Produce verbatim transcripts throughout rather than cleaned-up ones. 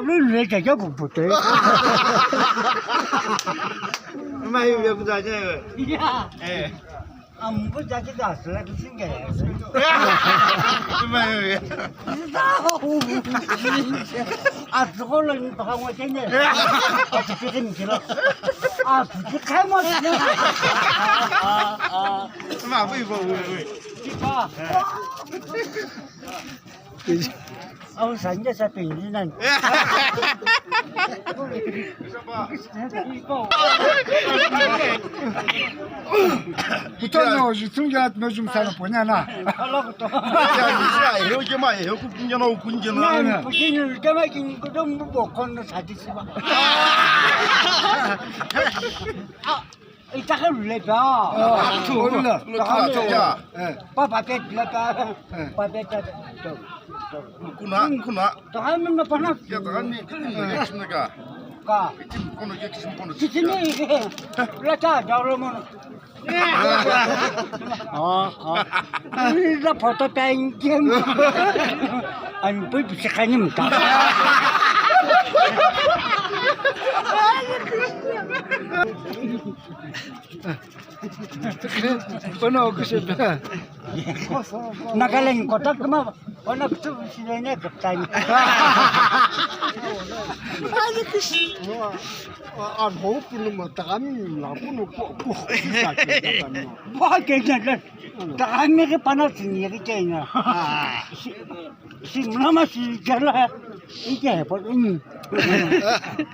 Lu le ja ja bu bu te. Ma yu ya bu ja ja. Ya. Eh. Am bu ja ja da sala ki singa. Ma yu ya. A tsoko lo ni pa mo tene. A tsoko ni kilo. A tsoko kai mo. Ma bu bu bu. Ki pa. Au sanja sa pengina. Kutono jitunga no jumsana ponyana. Ala kuto. Ya ni sa yo ke ma yo ku kunja no kunja no. Na kukinyo kama kin kudo mbo kono sadisiba. Itaka lule pa. Ah, lule. Lule pa. Eh. Papa pet lule pa. Eh. Papa pet. Kuna, kuna. Tahan na pana. Ya tahan ni. Ka. Kono ke kisim kono. Sisini. Lata dalo mono. Ah, ah. Ni la photo time game. An pui pisi kanim ta. Ono kushebe. Nagaland kotak ma, ono kutu shilene kaptani. Ani kushi. An ho kunu ma tagami la kunu ko ko. Ba ke na. Tagami ke pana sini ke na. Si mlama si jala. Ike he pa, um.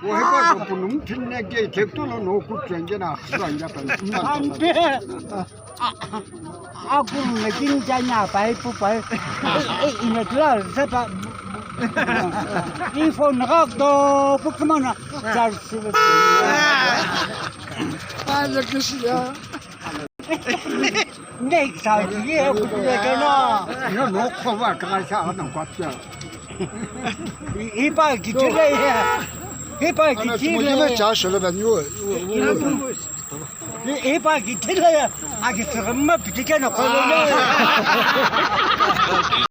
Wo he pa ko punum thin ne ke thek to lo no ku tren je na khran ja pan. Ante. A, a, a ku ne kin ja nya pai pu pai. E, e, ine kla sa pa. I phone ga do pu kuma na. Jar si. Pa le kisi ya. Nei sa ki ye ku le ke na. Yo no ko va ka sa na kwa tia. I pa ki ti le ye. I pa ki ti le. Ana mo cha sholo ba nyu. I pa ki ti le ye. A ki ti ma pi ti ke na ko le.